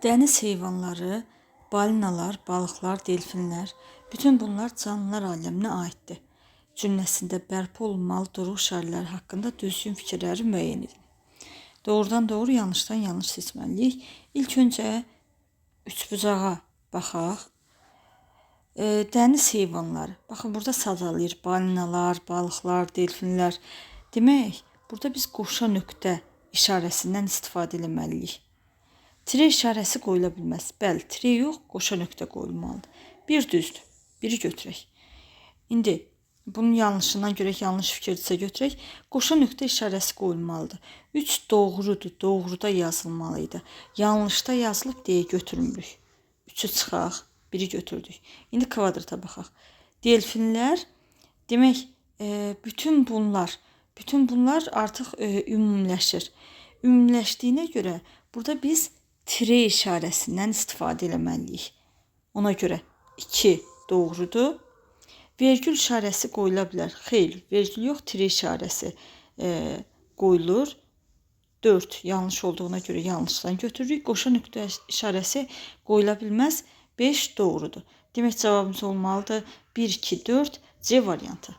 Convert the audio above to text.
Dəniz heyvanları, balinalar, balıqlar, delfinlər, bütün bunlar canlılar aləminə aiddir. Cümləsində bərpa olunmalı duruq işarələri haqqında düzgün fikirləri müəyyən edin. Doğrudan doğru, yanlışdan yanlış seçməliyik. İlk öncə üçbucağa baxaq. Dəniz heyvanları. Baxın, burada sadalayır. Balinalar, balıqlar, delfinlər. Demək, burada biz qoşa nöqtə işarəsindən istifadə eləməliyik. Tire işarəsi qoyula bilməz. Bəli, tire yox, qoşa nöqtə qoyulmalıdır. Bir düzdür. Biri götürək. İndi bunun yanlışından görək, yanlış fikirdirsə götürək. Qoşa nöqtə işarəsi qoyulmalıdır. 3 doğrudur. Doğruda yazılmalı idi. Yanlışda yazılıb deyə götürmürük. 3-ü çıxaq, 1-i götürdük. İndi kvadrata baxaq. Delfinlər, demək, bütün bunlar artıq ümumiləşir. Ümumiləşdiyinə görə burada biz tire işarəsindən istifadə eləməliyik. Ona görə 2 doğrudur. Vergül işarəsi qoyula bilər. Xeyr, vergül yox, tire işarəsi qoyulur. 4 yanlış olduğuna görə yanlışdan götürürük. Qoşa nöqtə işarəsi qoyula bilməz. 5 doğrudur. Demək, cavabımız olmalıdır 1, 2, 4, C variantı.